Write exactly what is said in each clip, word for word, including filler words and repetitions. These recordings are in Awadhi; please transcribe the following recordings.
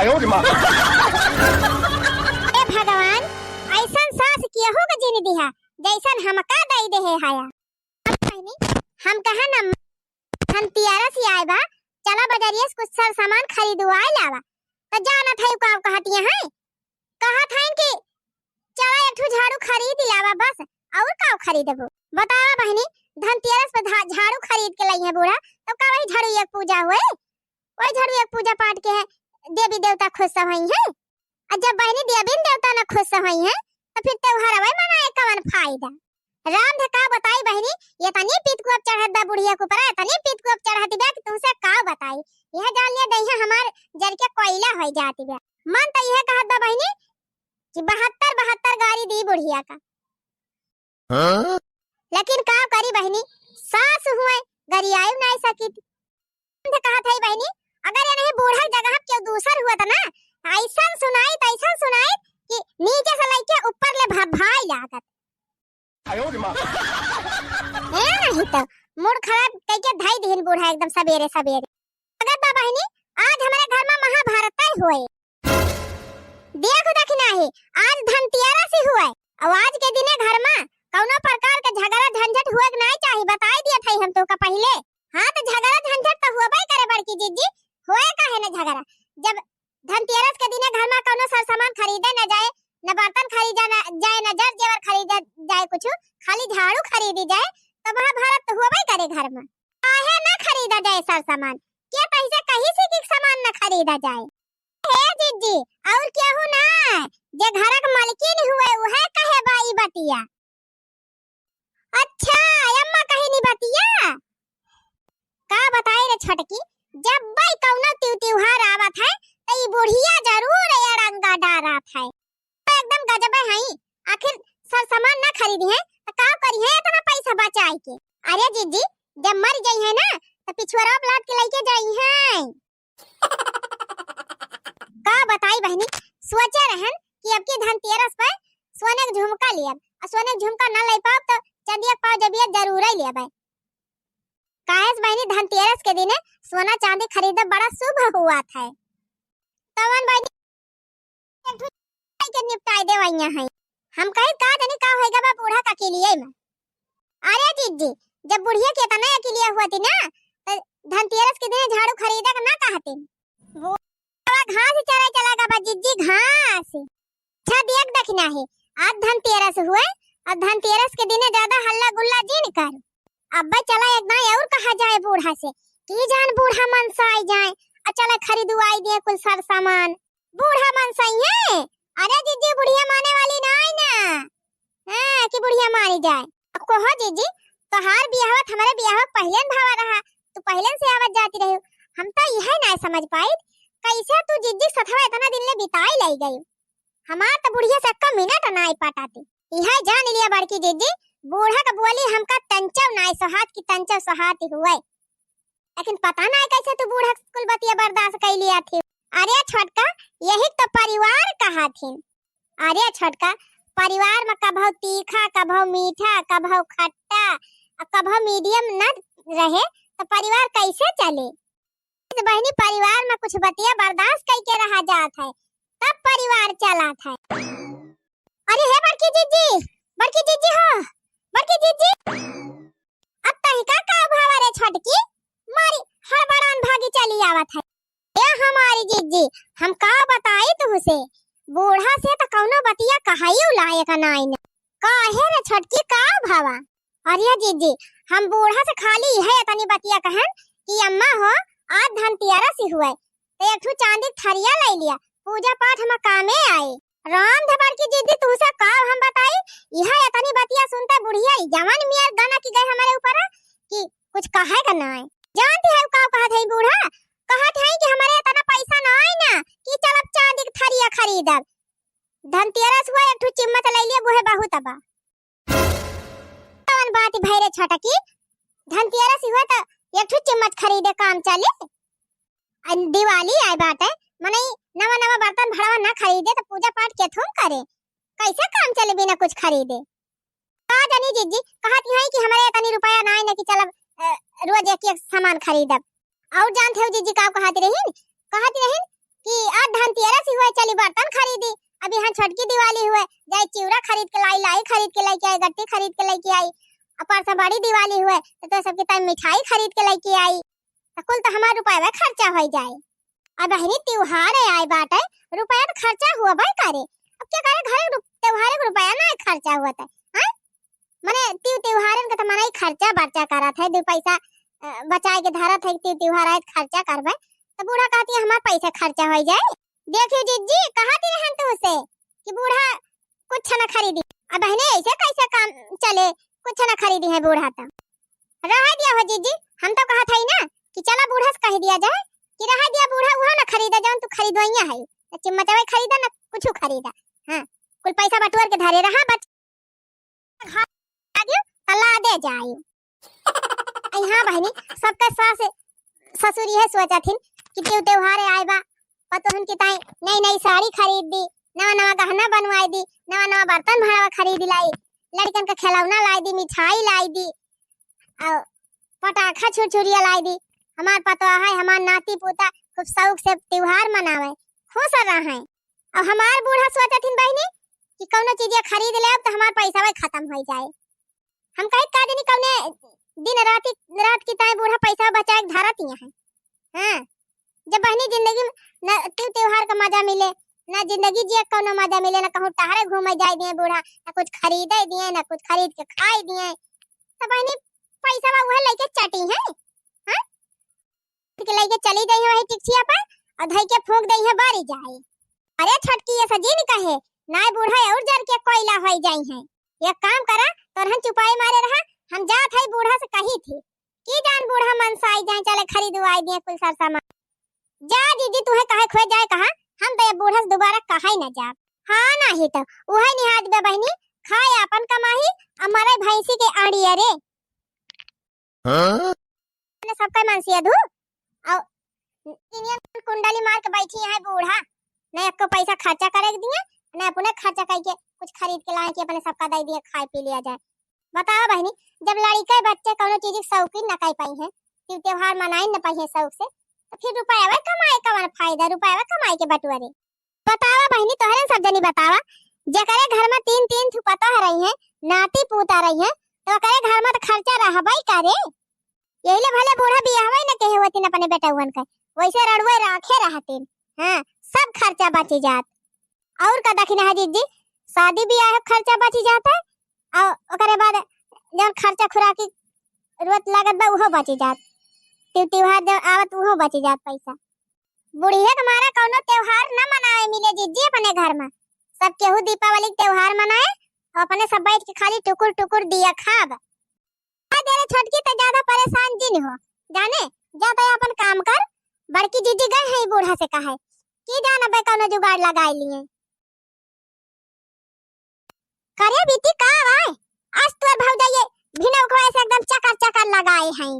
हे भगवान, अइसन सास केहू के जिन दिहा, जइसन हमका दइ देहे हया। बहिनी, हम कहा न, धनतेरस ही आए बा, चला बजरिया से कुछ सर सामान खरीदवाए लावा। त जानत है का कहतिया है? कहत हैं कि चला एक ठो झाड़ू खरीद लावा बस, और का खरीदबो? बतावा बहिनी, धनतेरस पे झा-, झाड़ू खरीद के लइहे बूढ़ा, तो का वही झाड़ू एक पूजा होए? वही झाड़ू एक पूजा पाठ के है, देवी देवता खुश होइहैं। आ जब बहिनी देवी देवता न खुश होइहैं, तो फिर त्योहार वही मनाए कवन फायदा? राम धे का बताई बहिनी, एतनी पितकुअप चढ़त बा बुढ़िया के ऊपर, एतनी पितकुअप चढ़त बा कि तुमसे का बताई। यह जान लिया दहिया हमार जर के कोयला होइ जात बा। मन तो यह कहत बा बहिनी कि बहत्तर, बहत्तर गारी दी बुढ़िया का। हाँ? लेकिन का करी बहिनी, सास हुए, गरियाई नाई सकित। हम तो कहत हई बहिनी, अगर ये नहीं बूढ़ा के जगह केहू दूसर हुआ था ना, अइसन सुनाई, अइसन सुनाई कि नीचे से लइके ऊपर ले भभाई लागत। ए नहीं तो मूड खराब कइके धई दिहिन बूढ़ा एकदम सबेरे सबेरे। अगर बा बहिनी, आज हमरे घर में महाभारत तय हुए। देख देखी नाही, आज धनतेरस ही हुए, और आज के दिने घर में कौनो प्रकार के झगड़ा झंझट हुए के नाई चाही, बताई दिया था हम तो का पहिले। हाँ, तो झगड़ा झंझट तो हुए करे बड़की जिज्जी, होए काहे न झगड़ा? जब धनतेरस के दिने घर में कौनो सर सामान खरीदे न जाए, न बर्तन खरीदा न जाए, न जर जेवर खरीदा जाए कुछ, खाली झाड़ू खरीदी जाए, तो महाभारत तो हुए करे घर में। काहे न खरीदा जाए सर सामान? के तैसे कही सी कि सामान न खरीदा जाए? हे जिज्जी, और केहू ना, जे घर के मालकिन हुए, उहे कहे बा ई बतिया। अच्छा, अम्मा कही नी बतिया? का बताई रे छोटकी, जब बई कौनो तिउ-, त्योहार आवत है, तो ई बुढ़िया जरूर ये रंगा डारत है। तो एकदम गजबे हई, आखिर सर सामान ना खरीदी है, तो का करी है इतना पैसा बचाई के? अरे जिज्जी, जब मर जाई है ना, तो पिछुआरा प्लाट के लेके जाई है। का बताई बहिनी, सोचे रहन कि अब की धनतेरस पे सोने के झुमका लियब, आ सोने के झुमका ना ले पाओ तो चांदी के पाव जबिया जरूर ही लेबे। काहे से बहिनी, धनतेरस के दिने सोना चांदी खरीदब बड़ा शुभ हुआ था। तवन बहिनी एक ठो के निपटाई देवइया है। हम कहे का जानी का होइगा बा बूढ़ा का अकेलिए में। अरे जिज्जी, जब बुढ़िया के इतना अकेलिया हुआ थी ना, तो धनतेरस के दिन झाड़ू खरीदे के ना कहते। वो घास चराई चला गा बा जिज्जी, घास। अच्छा देख दखिना है, आज धनतेरस हुए, अब धनतेरस के दिने ज्यादा हल्ला गुल्ला जिन कर। अब्बे चला एक दाई और कहा जाए बूढ़ा से कि जान बूढ़ा मन से आई जाए, आ चला खरीदवाई दिए कुल सर सामान। बूढ़ा मन से ही है? अरे जिज्जी, बुढ़िया माने वाली ना आई ना। हाँ, कि बुढ़िया मारी जाए। अब कहो जिज्जी, तोहार बियाहवा त हमरे बियाहवा पहिले न भावा रहा, तू पहिले से आवत जाती रही। हम तो यह ना समझ पाई, कैसे तू जिज्जी सथवा इतना दिन ले बिताई लाई गई। हमार तो बुढ़िया से एक्को मिनट नाई पटाती। यह जान लिया बड़की जिज्जी, बूढ़ा का बोली हमका तंचव नाई सोहात की तंचव सोहाती हुए। लेकिन पता नाई कैसे तू बूढ़ा कुल बतिया बर्दाश्त कर लिया थी। अरे छोटका, यही तो परिवार कहा थी। अरे छोटका, परिवार में कभौ तीखा, कभौ मीठा, कभौ खट्टा, आ कभौ medium न रहे, तो परिवार कैसे चले? बहिनी, परिवार में कुछ बतिया बर्दाश्त कई के रहा जात है, तब परिवार चलत है। अरे हे बड़की जिज्जी, बड़की जिज्जी हो, बड़की जिज्जी। अब तनिका का भावा रे छोटकी, मारी हड़बड़ान भागी चली आवत है। ए हमारी जिज्जी, हम का बताई तुहसे, बूढ़ा से तो कौनो बतिया कहई लायक नाई न। काहे रे छोटकी, का भावा? अरे जिज्जी, हम बूढ़ा से खाली है इतनी बतिया कहन कि अम्मा हो, आज धनतेरस ही हुए, तो एक ठो चांदी के थरिया ले लिया, पूजा पाठ में कामे आई। राम धे बड़की जिज्जी, तुहसे का हम बताई, यह इतनी बतिया सुनते बुढ़िया जवन मियर गना की गए हमारे ऊपर कि कुछ कहे का ना है। जानती है का कहत है बूढ़ा? कहत है कि हमारे इतना पैसा ना है ना कि चल अब चांदी के थरिया खरीदब। धनतेरस हुआ, एक ठो चिम्मच ले लिया, वो है बहुत बा। कौन बात भई रे छोटकी, धनतेरस हुआ तो एक ठो चिम्मच खरीदे काम चले। अन दिवाली आए बाटे, मनई नवा नवा बर्तन भड़वा ना खरीदे तो पूजा पाठ के थूम करे, कैसे काम चले बिना कुछ खरीदे? का जानी जिज्जी, कहत ही कि हमारे इतनी रुपया ना है ना कि चलब, अ, रोज एक एक सामान खरीदब। और जानते हो जिज्जी का कहत रहीन? कहत रहीन कि आज धनतेरस चली बर्तन खरीदी, अब यहाँ छोटकी दिवाली हुए, जाई चिउरा खरीद के लाई, लाई खरीद के लेके आई, गट्टी खरीद के लेके आई, अब परसों बड़ी दिवाली हुए, तो, तो सबके ताई मिठाई खरीद के लेके आई, तो कुल तो हमार रुपया खर्चा होइ जाए। अब बहिनी, त्योहार आए बाटे, रुपया तो खर्चा हुआ भाई करे। अब क्या करे, घरे रु-, त्योहारे के रुपया ना खर्चा हुआ था, हैं? मने तीव त्योहारन के तो मनई खर्चा बर्चा करत है, दू पैसा, अ, बचाए के धरत है, तीव त्योहार आए तो खर्चा करबे, तो बूढ़ा कहती है, "हमार पैसा खर्चा होइ जाए।" देखियो जिज्जी, कहती रहन तुहसे कि बूढ़ा कुछ न खरीदी। अब बहिनी, ऐसे कैसे काम चले, कुछ न खरीदी है बूढ़ा तो। रहा दिया हो जिज्जी, हम तो कहत हई ना कि चला बूढ़ा से कह दिया जाए कि रहा दिया बूढ़ा, उहो न खरीदा जौन तू खरीदवैया है, न चिम्मचवे खरीदा न कुछ खरीदा। हाँ, कुल पैसा बटुअर के धरे रहा, बच घर आ गयो, तला दे जाए। आई हाँ बहिनी, सबके सास ससुर यह सोचथिन कि तीव त्योहार आए बा, पतोहन की ताई नई नई साड़ी खरीद दी, नवा नवा गहना बनवाई दी, नवा नवा बर्तन भाड़ा खरीद लाई, लड़कन का खिलौना लाई दी, मिठाई लाई दी, और पटाखा छुरछुरिया लाई दी। हमार पतोह है, हमार नाती पोता खूब शौक से त्योहार मनावे, खुश रहे। और हमार बूढ़ा सोचथिन बहिनी कि कौनो चीज खरीद ले तो हमार पैसा खत्म हो जाए। हम कहे का जनी कौने दिन रात, रात की ताई बूढ़ा पैसा बचाए के धरत ही है। हाँ, जब बहिनी जिंदगी में न तीव त्योहार का मजा मिले, ना जिंदगी जिए के कौनो मजा मिले, ना कहूँ टहरे घूमे जाए दिए बूढ़ा, ना कुछ खरीदे दिए, ना कुछ खरीद के खाए दिए, तो बहिनी पैसा वह लेके चटी है। हाँ, के लेके चली जाई है वही टिकचिया पर और धई के फूंक दई है बारी जाए। अरे छोटकी, ये सजीन कहे, नाय बूढ़ा और जर के कोयला होई जाई है। एक काम करा, तोरहन चुपाई मारे रहा, हम जात है बूढ़ा से कही थी कि जान बूढ़ा मन से आई जाए, चले खरीदवाई दिए कुल सर सामान। जा दीदी, तुहे कहे खोए जाए कहा, हम तो ये बूढ़ा से दोबारा कहा ही ना जाब। हाँ, नाही तो उहे निहाद बे बहिनी, खाए आपन कमाही, आ मरे भैंसी के आड़िया रे। हाँ? ने सबका मनसिया धू, और इंडियन कुंडली मार के बैठी है बूढ़ा, न एको पैसा खर्चा करे के दिए, न अपने खर्चा करके कुछ खरीद के लाए कि अपने सबका दे दिए, खाए पी लिया जाए। बतावा बहिनी, जब लड़िका बच्चे कौनो चीज के शौकीन न कर पाई है, तीज त्योहार मनाई न पाई है शौक से, तो फिर रुपया कमाए कवन फायदा, रुपया कमाए के बटुअरे। बतावा बहिनी, तोहरे सब जनी बतावा, जेकरे घर में तीन तीन ठो पतोह रही हैं, नाती पूता रही हैं, तो ओकरे घर में तो खर्चा रहबे करे। यही ले भले बूढ़ा बियाहवे न कहे होतिन अपने बेटउवन के, वैसे रड़ुए राखे रहतिन। हाँ, सब खर्चा बची जात। और का दखिना है जीजी, शादी बियाह के खर्चा बची जात है, और ओकरे बाद जौन खर्चा खुराकी रोत लागत बा, उहो बची जात। तिव-, त्योहार जब आवत, उहो बची जात पैसा। बुढ़िया के मारा कौनो त्योहार न मनाए मिले जीजी अपने घर में। सब केहू दीपावली के त्योहार मनाए और अपने सब बैठ के खाली टुकुर टुकुर दिया खाब। आ दे रे छोटकी, तो ज्यादा परेशान जिन हो, जाने, जा तो अपन काम कर। बड़की जीजी गए हैं बूढ़ा से कहे कि जान अबे कौनो जुगाड़ लगाए लिए। करे बीती का आए, आज तोर भौजाइये भिनौखवा से एकदम चकर चकर लगाए हैं।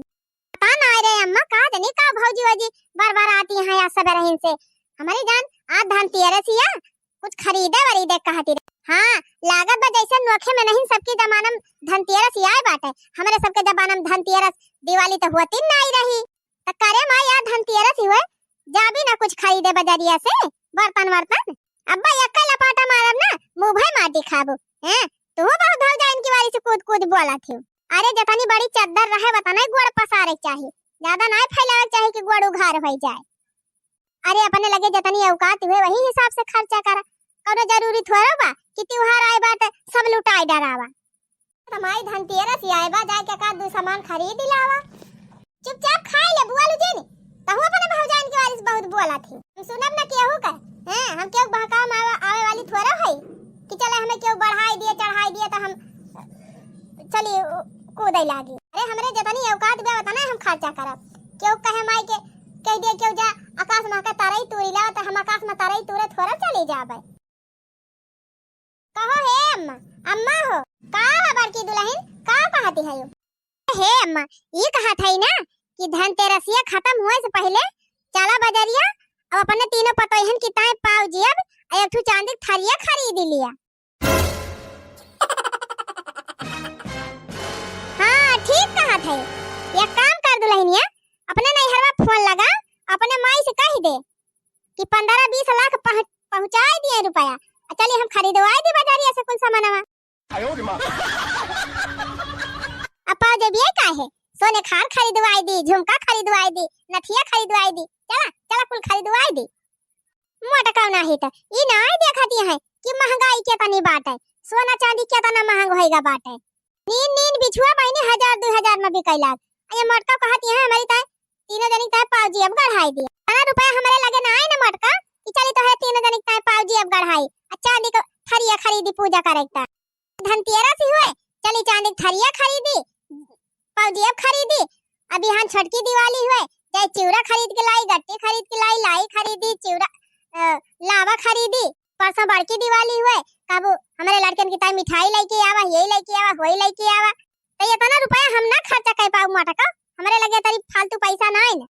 पता ना रे अम्मा, का जानी का भौजी वौजी बार बार आती हैं आज सबेरहिन से। हमारी जान, आज धनतेरस हिया, कुछ खरीदे वरीदे कहती रहे। हाँ, लागत बा जैसे नोखे में नहीं, सबके जमाना में धनतेरस ही आए बाटे। हमरे सबके जमाना में धनतेरस, दिवाली तो होती नहीं रही। त करे माई, आज धनतेरस ही हुए, जाबी ना कुछ खरीदे बजरिया से, बर्तन वर्तन। अब्बा एक लपाटा मारब ना, मुंह भई माटी खाबू। हैं, तू बहुत भौजाइन की बारी से कूद कूद बोला थी। अरे जतनी बड़ी चद्दर रहे, वतने गोड़ पसारे के चाही, ज्यादा ना फैलावे के चाही कि गोड़ उघार हो जाए। अरे अपने लगे जतनी औकात हुए, वही हिसाब से खर्चा करा। कौनो जरूरी थोड़ा बा कि त्योहार आए बा त सब लुटाए डरावा। त माई धनतेरस ही आए बा, जाए के का दू सामान खरीद लावा। चुपचाप खाए ले बुआ लुजेनी, तहु अपने भौजाइन के बारे से बहुत बोला थी। हम सुनब ना केहू का, हैं, हम केहू बहकाव में आवे, आवे वाली थोड़ा है कि चले हमें केहू बढ़ाई दिए, चढ़ाई दिए तो हम चली कूदे लागी। अरे हमरे जतनी औकात बा उतना हम खर्चा करब। केहू कहे माई के कह दिए केहू जा आकाश में के तरई तूरी लाओ, तो हम आकाश में तरई तूरे थोड़ा चली जाबे। कहो हे अम्मा, अम्मा हो, का हो बड़की दुलहिन, का कहती है यो? हे अम्मा, ई कहत है ना कि धनतेरसिया खत्म हुए से पहले चला बजरिया, अब अपने तीनों पतोहन की ताई पाव जियब, और एक ठो चांदी के थरिया खरीद लिया। हाँ, ठीक कहत है। एक काम कर दुलहिनिया, अपने नैहरवा फोन लगा, अपने माई से कह दे कि पन्द्रह बीस लाख पह-, पहुँचाई दिए रुपया। आ चली हम खरीदवाई दी बजरिया से कुल सामानवा। अब पाउजी अब ये का है? सोने खार खरीदवाई दी, झुमका खरीदवाई दी, नथिया खरीदवाई दी, चला चला कुल खरीदवाई दी। मोटका नाहीं त ई नाहीं देखती हैं कि महंगाई केतनी बाटे, सोना चांदी केतना महंग होइगा बाटे। नीन नीन बिछुआ बहिनी हजार दुइ हजार में बिकै लाग। आ ये मोटका कहती हैं हमरी ताई तीनों जनी ताई पाउजी अब गढ़ाई दिया। इतना रुपया हमरे लगे नाहीं न मोटका कि चली तोहे तीनों जनी ताई पाउजी अब गढ़ाई। आ चांदी क थरिया खरीदी पूजा करे क ताई। धनतेरस ही हुए, चली चांदी क थरिया खरीदी, पाउजी अब खरीदी। अब बिहान छोटकी दिवाली हुए, जाई चिउरा खरीद के लाई, गट्टी खरीद के लाई, लाई खरीदी, चिउरा, अ, लावा खरीदी। परसों बड़की दिवाली हुए, कहबू हमरे लड़कन की ताई मिठाई लइके आवा, यही लइके आवा, होई लइके आवा। त इतना रुपया हम ना खर्चा कर पाउब मोटका, हमरे लगे तरी फालतू पैसा नाहीं न।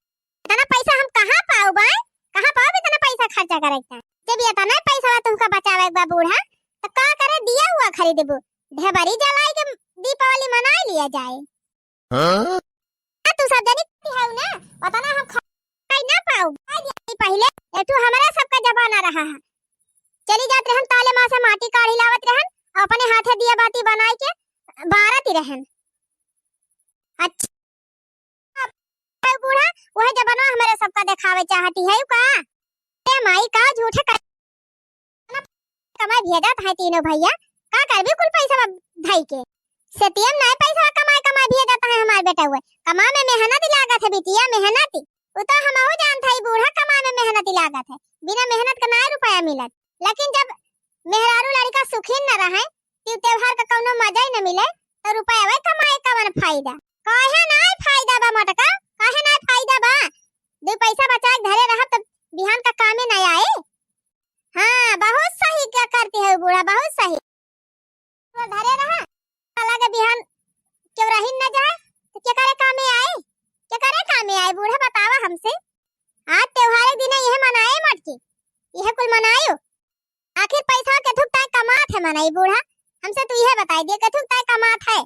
इतना पैसा हम कहाँ पाउब आए? कहाँ पाउब इतना पैसा खर्चा करे के? जब इतना पैसा तुमका बचावे के बा बूढ़ा, त का करे दिया हुआ खरीदबू, ढेबरी जलाई के दीपावली मनाई लिया जाए। हाँ? आ, तू सब जनी हो ना, उतना हम खाई ना पाउब। खाई दिया पहिले, ये तू हमारा सबका जमाना रहा है। चली जात रहन ताले माँ से माटी काढ़ी लावत रहन, और अपने हाथे दिया बाती बनाई के बारत ही रहन। अच्छा, बूढ़ा, वह जमाना हमारे सबका देखावे चाहती है का? ए माई, का झूठे कर कमाए भेजत है तीनों भैया, का करबी कुल पैसा धई के? सेतियम नाहीं पैसा कमाए, कमाए भेजत है हमार बेटा हुए। कमा में मेहनत लागत है बिटिया, मेहनत। उ तो हमहू जानत है बूढ़ा, कमा में मेहनत लागत है, बिना मेहनत के नाहीं रुपया मिलत। लेकिन जब मेहरारू लड़का सुखीन न रहे, ती त्योहार का कौनो मजा ही न मिले, तो रुपया कमाए कवन फायदा? काहे नाहीं फायदा बा मोटका, काहे नाहीं फायदा बा? दुइ पैसा बचाए के धरे रहब त बिहान का कामे न आए। हाँ, बहुत सही क्या करती है बूढ़ा, बहुत सही। तो धरे रहा, लगे बिहान केहू रही न जाए, तो केकरे कामे आए? केकरे कामे आए बूढ़ा, बतावा हमसे। आज त्योहार के दिन यह मनाए मोटकी, यह कुल मनायो। आखिर पैसा केथुक ताई कमात है मनई बूढ़ा, हमसे तू यह बताई दिए केथुक ताई कमात है?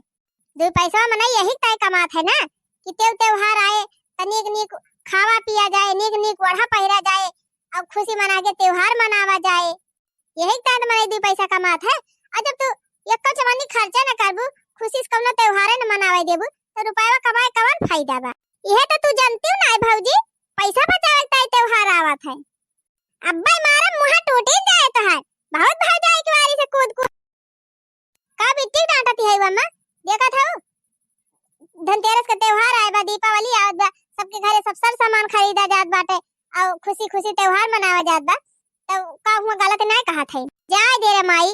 दुइ पैसा मनई यही ताई कमात है ना कि तेउ त्योहार आए त नीक नीक खावा पिया जाए, नीक नीक ओढ़ा पहिरा जाए, और खुशी मना के त्योहार मनावा जाए। यही ताई त मनई दुइ पैसा कमात है। और जब तू एक्को चवन्नी खर्चा न करबू, खुशी से कौनो त्योहारे न मनावे देबू, तो रुपया कमाए कवन फायदा बा? यह तो तू जानती हूँ ना भौजी, पैसा बचावे ताई त्योहार आवत है। अब्बे मारा मुँह टूटी जाए तोहार, बहुत भौजाई के वारी से कूद कूद। का बिट्टी डांटत है अम्मा? देखत हऊ, धनतेरस के त्योहार आए बा, दीपावली आवत बा, सबके घरे सब सर सामान खरीदा जात बाटे, और खुशी खुशी त्योहार मनावा जात बा, तो का हुआ गलत नाहीं कहत है? जाए दे रे माई,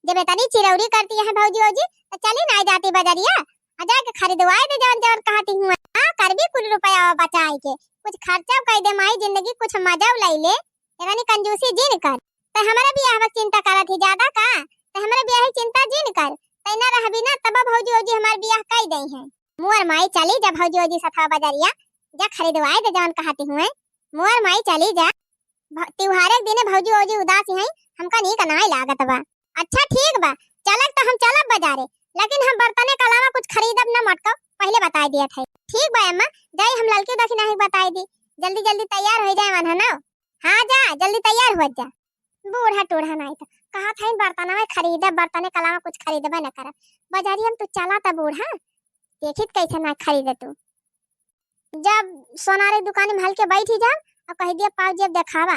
जब इतनी चिरौरी करती है भौजी, भौजी, तो चली ना जाती बजरिया, आ जाके खरीदवाए दे जवन जवन कहती हुआ। हाँ, करबी कुल रुपया बचाए के, कुछ खर्चा कर दे माई, जिंदगी कुछ मजा ले ले, इतनी कंजूसी जिन कर। तो हमारे बियाह की चिंता करत ही ज्यादा का? तो हमारे बियाह की चिंता जिन कर, तो ना रहबी ना, तब भौजी, भौजी हमारे बियाह कर दे हैं। मोर माई चली जा भौजी, भौजी सथवा बजरिया, जा खरीदवाए दे जवन कहती हुए। मोर माई चली जा। भ-, त्योहारे के दिने भौजी ओजी उदास ही हैं, हमका नीक नाई लागत बा। अच्छा ठीक बा, चलक त हम चलब बजारे, लेकिन हम बर्तने के अलावा कुछ खरीदब न मोटका, पहिले बताई दियत है। ठीक बा अम्मा, जाई हम ललकी दखिना ही बताई दी, जल्दी जल्दी तैयार होइ जाए मन है ना। हाँ जा, जल्दी तैयार हो जा। बूढ़ा टूढ़ा नाई त कहत है बर्तनवा खरीदब, बर्तने के अलावा कुछ खरीदबे न करब। बजारिया में तू चला त बूढ़ा, देखित कैसे ना खरीदे तू। जब सोनारे दुकानी में हल्के बैठी जाब और कह दिया पाउजी अब देखावा,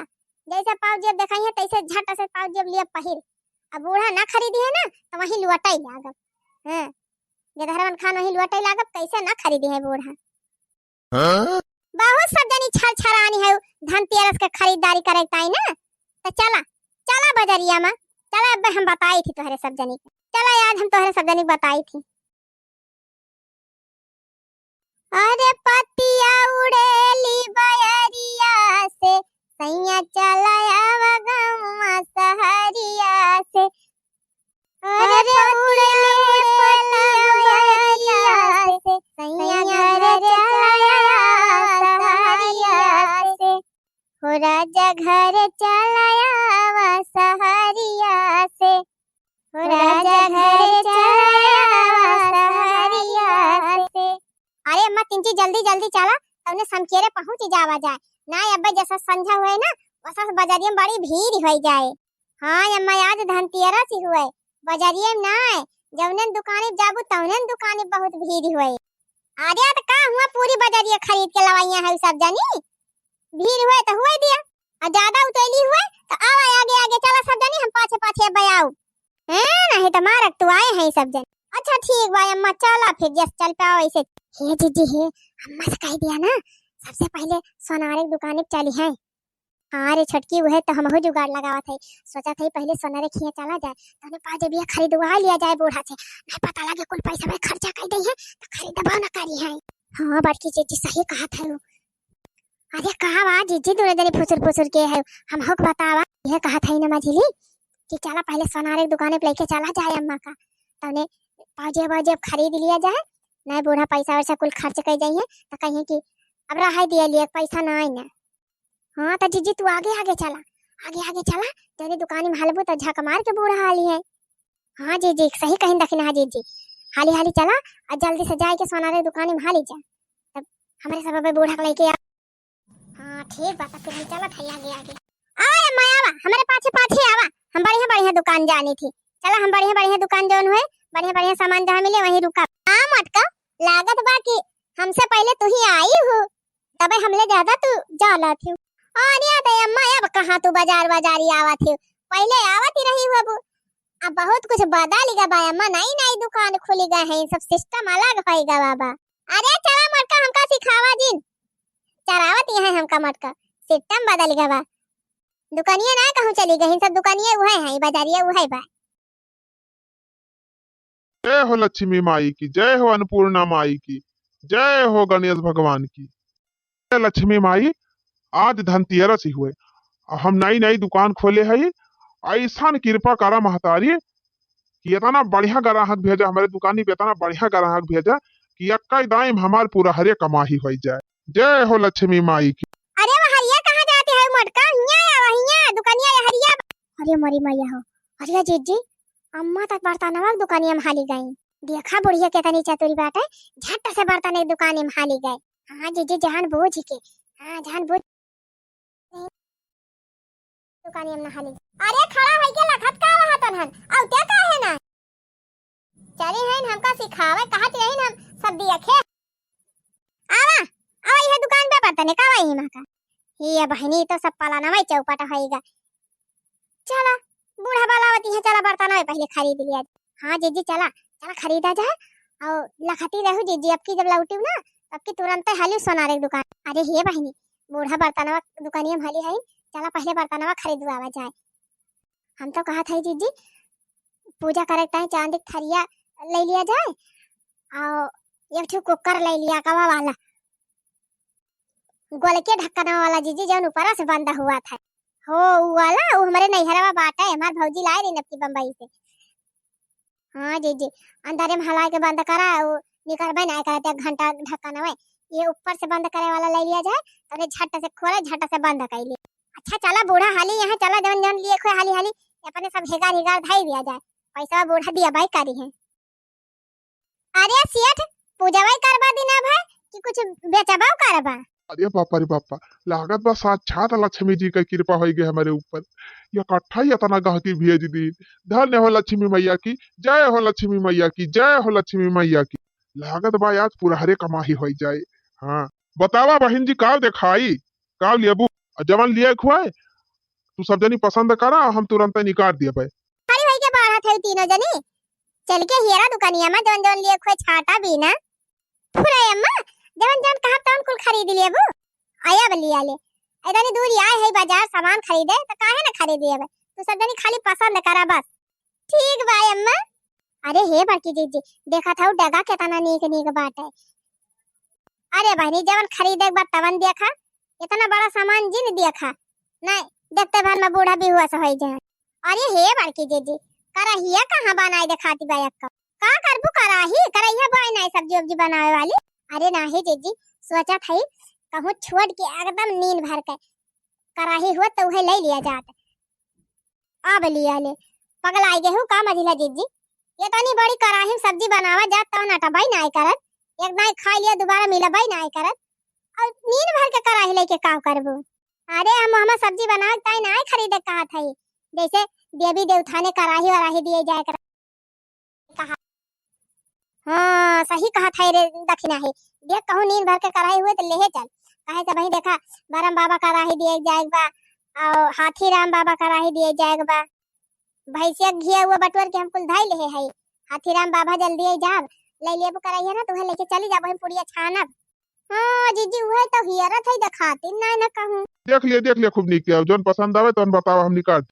जैसे पाउजी अब देखाई है तैसे झट से पाउजी अब लिया पहिर। अब बूढ़ा ना खरीदी है ना तो वहीं लुअटाई लागब। हाँ, गदहरवन खान वहीं लुअटाई लागब, कैसे ना खरीदी है बूढ़ा। हाँ? बहुत सब जनी छर छरानी है धनतेरस के खरीदारी करे ताई ना। तो चला, चला बजरिया में, चला अब हम बताई थी तोहरे सब जनी के। चला आज हम तोहरे सब जनी के बताई थी। अरे पतिया उड़ेली बयरिया से, सैया चला आवा गौवा सहरिया से। अरे अरे पतिया उड़ेली उड़ेली पतिया बयरिया बयरिया से, से, सैया सैया घर घर चला आवा सहरिया सहरिया से। से। हो राजा घर चला आवा सहरिया से। हो राजा घर चला आवा सहरिया से। अरे अम्मा, तिनची जल्दी जल्दी चला, तवने समकेरे पहुँच जावा जाए। ना अब्बे जैसा संझा हुए ना, वसस बजरिया में बड़ी भीड़ होइ जाए। हाँ अम्मा, आज धनतेरस ही हुए, बजरिया में नाय, जौने दुकानी जाबू तौने दुकानी बहुत भीड़ हुए। अरे त का हुआ, पूरी बजरिया खरीद के लवाइया है सब जनी, भीड़ हुए त हुए दिया, और ज्यादा उतैली हुए त आवा आगे आगे चला सब जनी, हम पाछे पाछे अब आऊ। हैं, नहीं त मारक तू आए हैं सब जनी। अच्छा ठीक बा अम्मा, चला फिर जस चल पाओ ऐसे। हे जीजी हे, अम्मा से कह दिया ना, सबसे पहले सोनारे के दुकान पे चली है। हाँ रे छोटकी, उहे तो हमहू जुगाड़ लगावत है। सोचत है पहले सोनरे खिया चला जाए, तने पाँच जेबिया खरीदवा लिया जाए बूढ़ा से, नहीं पता लगे कुल पैसा में खर्चा कर दे है तो खरीदबो न करी है। हाँ बड़की जीजी सही कहत है। अरे कहा बा जीजी, दूनो जनी फुसुर फुसुर के है, हमहू के बतावा। यह कहत है न मझिली कि चला पहले सोनारे के दुकाने पे लेके चला जाए अम्मा का, तने पाँच जेब खरीद लिया जाए, नहीं बूढ़ा पैसा वैसा कुल खर्च कर जाइए तो कहिए कि अब रहा दिया लिए पैसा ना आई ना। हाँ, त जीजी, तू आगे, आगे चला, आगे, आगे चला, जौने दुकानी में हालबू, त झक मार के बूढ़ा हाली है। हाँ जीजी, सही कहिन दखिन, हाँ जीजी, हाली, हाली चला, और जल्दी से जाए के सोनारे दुकानी में हाली जा, तब हमरे सब अबे बूढ़ा के लेके आ। हाँ, ठीक बा, तब फिर हम चलत है आगे, आगे। आवा, अम्मा, आवा, हमरे पाछे, पाछे आवा, हम बढ़िया, बढ़िया दुकान जानी थी। चला, हम बढ़िया, बढ़िया दुकान जौन हुए, बढ़िया, बढ़िया सामान जहाँ मिले, वहीं रुका। हाँ, मटका, लागत बा कि हमसे पहले तू ही आई हो, तबे हमले ज्यादा तू जानत हो। अरे अबे अम्मा, अब कहाँ तू बाजार बाजारी आवत हो, पहले आवत ही रही हो। अब बहुत कुछ बदल गवा बा अम्मा, नई नई दुकान खुली गए हैं, सब सिस्टम अलग हो गवा बा। अरे चला मटका, हमका सिखावा जिन, चरावत यहाँ हमका मटका, सिस्टम बदल गवा बा। दुकानिया ना कहूँ चली गई, सब दुकानिया उहे हैं, बाजारिया उहे बा। जय हो लक्ष्मी माई की, जय हो अन्नपूर्णा माई की, जय हो गणेश भगवान की। जय लक्ष्मी माई, आज धनतेरस ही हुए, और हम नई नई दुकान खोले हई। ऐसन कृपा करा महतारी कि इतना बढ़िया ग्राहक भेजा हमरे दुकानी पे, इतना बढ़िया ग्राहक भेजा कि यक्का दाई में हमार पूरा हरे कमाही होइ जाए। जय हो लक्ष्मी माई की। अरे वो हरिया कहाँ जाते हैं मटका? हिया आवा, हिया दुकानिया ये हरिया। अरे मरी मैया हो, अरे जीजी, अम्मा तक बर्तनवा के दुकानिया में हाली गई। देखा बुढ़िया कितनी चतुरी बाटे, झट से बर्तन एक दुकानिया में हाली गए। हाँ जीजी, जान बूझ के, हाँ जान बूझ दुकानिया में नहा ली। अरे खड़ा होई के लखत का रहा तनहन, औते काहे ना? चली हईन हमका सिखावे, कहत रहीन हम सब देखे। आवा, आवा इहे दुकान पे बर्तन का वही माँ का। ये बहनी तो सब पलानवा चौपट होइगा। चला, बूढ़ा बालावती है, चला बर्तनवा पहले खरीद लिया। हाँ जीजी चला, चला खरीदा जाए। और लखती रहू जीजी, अब की जब लौटिब ना, तब की तुरंते हाली सोनारे के दुकान। अरे हे बहनी, बूढ़ा बर्तनवा दुकानिया में हाली है, चला पहले बर्तनवा खरीदवावा जाए। हम तो कहत है जीजी, पूजा करे के ताई चांदी के थरिया ले लिया जाए, और एक ठो कुकर ले लिया, कवा वाला, गोल के ढक्कना वाला जीजी, जौन ऊपरा से बंद हुआ था। हो, उ वाला, उ हमरे नैहरवा बाटे, हमार भौजी लाए रही नबकी बम्बई से। हाँ जीजी, अंदरे में हला के बंद करा, उ निकरबे ना करत, एक घंटा ढक्कन में। ये ऊपर से बंद करे वाला ले लिया जाए, तने झट से खोले, झट से बंद कर ले। अच्छा चला बूढ़ा, हाली यहाँ चला, जौन जौन लिए खोए हाली हाली, अपने सब हेगार हेगार धाई दिया जाए, पैसा बूढ़ा दिया बाई करी है। अरे सेठ, पूजवाई करबा दिना भर कि कुछ बेचबाओ करबा? अरे बापा रे बापा, लागत बा साक्षात लक्ष्मी जी के कृपा होई गई हमरे ऊपर। इकट्ठा ही इतना गहकी भेज दी। धन्य हो लक्ष्मी मैया की, जय हो लक्ष्मी मैया की, जय हो लक्ष्मी मैया की। लागत बा आज पूरा हरे कमाही होई जाए। हाँ, बतावा बहिन जी, का देखाई, का लेबू? आ जवन लिए खुआए, तू सब जनी पसंद करा, हम तुरंत निकाल दिए भाई। खाली होई के बाढ़त है तीनों जनी, चल के हियरा दुकानिया में जवन जवन लिए खुआए छाटा बीना। फुरे अम्मा, जवन जवन कहब तवन कुल खरीद लेबू। आया अब लिया ले। इतनी दूर आए है बाजार सामान खरीदे, तो काहे ना खरीद लेबे? तू सब जनी खाली पसंद करा बस। ठीक बा अम्मा। अरे हे बड़की जीजी, देखत हऊ डगा केतना नीक नीक बाटे। अरे बहनी, जवन खरीदे के बा तवन देखा, इतना बड़ा सामान जिन देखा। नहीं, देखते भर में बूढ़ा बेहोश होई जाए। अरे हे बड़की जीजी, करहिया कहाँ बनाए देखाती बा एक्का? का करबू कराही? करहिया बाय नाई सब्जी उब्जी बनावे वाली? अरे नाही जीजी, सोचत हई कहूँ छोड़ के एकदम नींद भर के कराही हुआ तो उहे ले लिया जात। अब लिया ले, पगलाई गए हो का मझिला जीजी? ये तनी बड़ी कराही में सब्जी बनावा जात तो नटबाई नाई करत, एक दाई खाई लिया दोबारा मिलबाई नाई करत, और नींद भर के कराही लेके का करबू? अरे हम, हम सब्जी बनावे ताई नाहीं खरीदे कहत हई, जैसे देवी देवता ने कराही वराही दिए जाए कर कहा। हाँ, सही कहत है रे दखिना है। देख, कहूँ नींद भर के कराही हुए तो लेहे चल। काहे से वहीं देखा, बरम बाबा कराही दिए जाए बा, और हाथी राम बाबा कराही दिए जाए बा। भैंसिया घिया हुआ बटोर के हम कुल धाई लेहे हई। हाथी राम बाबा जल्दी आई जाब, ले लेबो कराही है ना, तुहे लेके चली जाब, वहीं पुड़िया छानब। हाँ जीजी, उहे तो हियरत है, देखाती नाहीं ना कहूँ। देख लिए, देख लिए, खूब नीक किया, जौन पसंद आवे तौन बतावा, हम निकाल।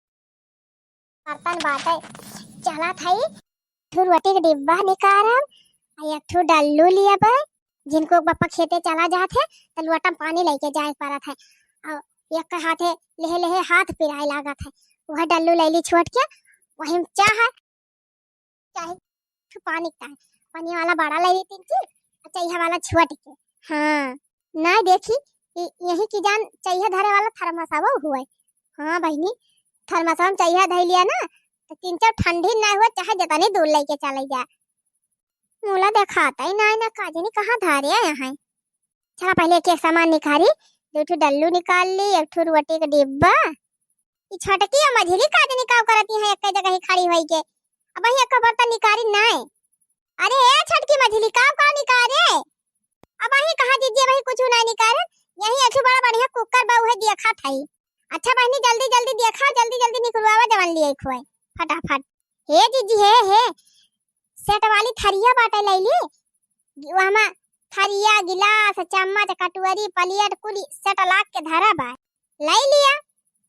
बर्तन बाटे, चला थाई, एक ठो रोटी के डिब्बा निकारब, आ एक ठो डल्लू लियाबे। जिनको बप्पा खेते चला जात है, तो लोटा में पानी लेके जाए के पड़त है, और एक के हाथे लेहे लेहे हाथ पिराए लागत है। वह डल्लू ले ली छोट के, वही में चाह है, चाहे ठो पानी का है, पानी वाला बड़ा ले ली तीन चीज, और चैहा वाला छोट के। हाँ, ना देखी, इ-, यही की जान चैहा धरे वाला थर्मसवा हुए। हाँ बहिनी, थर्मसवा में चैहा धै लिया ना, तो तीन चार ठंडी ना हुए, चाहे जितनी दूर लेके चले जा। मुला देखाता ही ना, ना का जानी कहाँ धारे आया है। चला पहले एक एक सामान निकारी, दो ठो डल्लू निकाल ली, एक ठो रोटी का डिब्बा। ई छोटकी और मझिली का जानी का करती हैं एक जगह ही खड़ी होई के। अब वही एक बर्तन निकारी नाय। अरे ए छोटकी मझिली, का का निकारे? अब वही कहा दीजिए, वही कुछ ना निकारे। यही एक ठो बड़ा बढ़िया कुकर बा, उहे देखा थाई। अच्छा बहिनी, जल्दी जल्दी देखा, जल्दी जल्दी निकलवावा जवन लिए खोए फटाफट। हे जीजी, हे, हे, सेट वाली थरिया बाटे, ले ली। वहमा थरिया, गिलास, चम्मच, कटोरी, प्लेट कुली सेट लाग के धरा बा। ले लिया,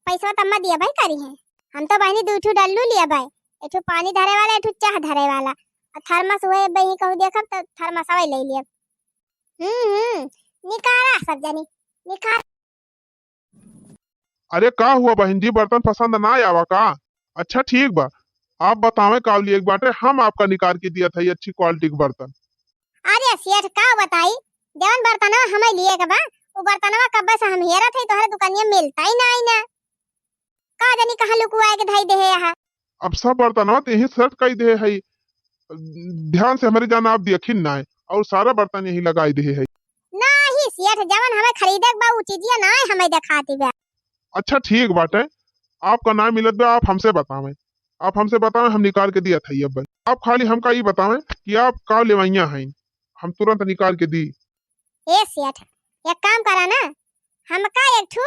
पैसवा तम्मा दिया भाई करी है। हम तो बहिनी दू ठू डल्लू लिया भाई, एक ठू पानी धरे वाला, एक ठू चाह धरे वाला, और थर्मस हुए बही कहूँ देखब तो थर्मसवा ले लिया। हम्म, हम्म, निकारा सब जनी, निकारा। अरे का हुआ बहिन जी, बर्तन पसंद ना आवा का? अच्छा ठीक बा, आप बतावे का लिए एक बाटे, हम आपका निकाल के दिया था ये अच्छी क्वालिटी के बर्तन। अरे सेठ का बताई, जवन बर्तनवा हमें लिए के बा, वो बर्तनवा कब्बे से हम हेरत है, तोहरे दुकानिया मिलता ही ना, ना। का जानी कहाँ लुकुआ के धई दे है यहाँ। अब सब बर्तनवा ते यहीं सेट कई दे है, ध्यान से हमरे जान आप देखिन ना, और सारा बर्तन यहीं लगाई दे है। नाही सेठ, जवन हमें खरीदे के बा, उ चीजिया नाही हमें देखाती बा। अच्छा ठीक बाटे, आपका ना मिलत बा, आप हमसे बतावें, आप हमसे बतावें, हम निकाल के दिया था ये बस। आप खाली हमका ई बतावें कि आप का लेवैया हैं, हम तुरंत निकाल के दी। ए सेठ, एक काम करा ना, हमका एक ठू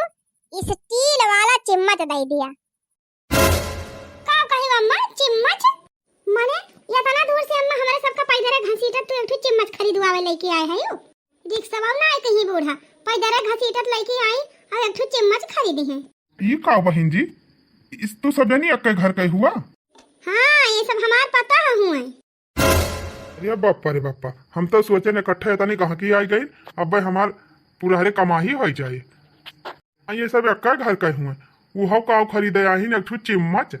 स्टील वाला चिम्मच दे दिया। का कही अम्मा, चिम्मच? मने, इतना दूर से अम्मा हमरे सबका पैदरे घसीटत तू एक ठो चिम्मच खरीदवावे लेके आए है यू? रिक्शवा ना आए कहीं बूढ़ा, पैदरे घसीटत लेके आई और एक ठो चिम्मच खरीदी है। ई का बहिन जी, इस तू सब जनी अक्के घर के हुआ? हाँ, ये सब हमार पता है हुए। अरे बापा रे बापा, हम तो सोचे न इकट्ठे इतनी कहाँ की आई गई, अब भाई हमार पूरा हरे कमाही हो जाए। आ ये सब अक्का घर के हुए, उहो का खरीदे आहिन एक ठो चिम्मच।